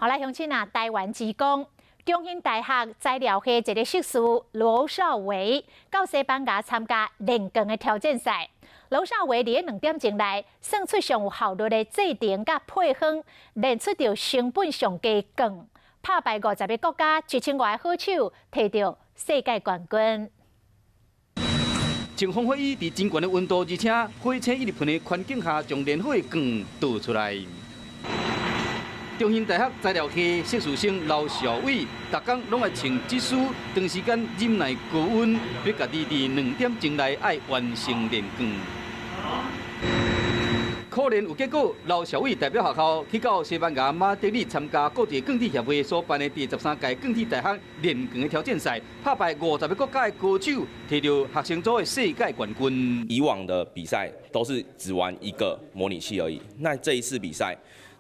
好來，鄉親啊，台灣之光，中興大學材料系一个碩士羅少維，到西班牙參加練鋼的挑戰賽。羅少維佇咧2點鐘內算出上有效率的製程佮配方，練出著成本上低鋼，拍敗50個國家1000外个好手，提著世界冠軍。穿防火衣佇真懸的溫度，而且火星一直噴的環境下，將煉好的鋼倒出來。中興大學材料系碩士生劉少偉，逐工攏愛穿這束，長時間忍耐高溫，欲家己佇2點鐘內愛完成煉鋼。考驗有結果，劉少偉代表學校去到西班牙馬德里參加國際鋼鐵協會所辦的第13屆鋼鐵大學煉鋼的挑戰賽，拍敗50個國家的高手，提著學生組的世界冠軍。以往的比賽都是只玩一個模擬器而已，那這一次比賽，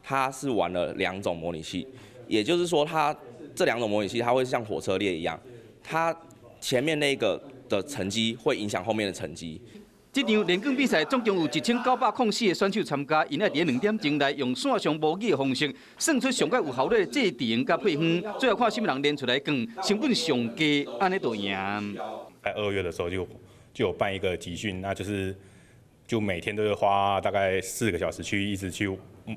他是玩了兩種模擬器，也就是說，他這兩種模擬器，它會像火車列一樣，它前面那個的成績會影響後面的成績。這場煉鋼比賽總共有1904個選手參加，𪜶愛佇2點鐘內用線上模擬的方式，算出上蓋有效率的製程佮配方，最後看啥物人煉出來鋼成本上低，按呢就贏。在2月的時候就有辦一個集訓，那就是就每天都是花大概4個小時去一直去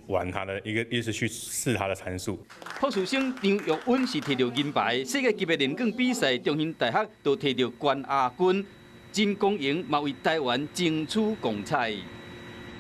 玩它的一個，一直去試它的參數。博士生張玉穩是提著銀牌，世界級的煉鋼比賽，中興大學就提著冠亞軍。真光榮嘛為台灣爭取光彩。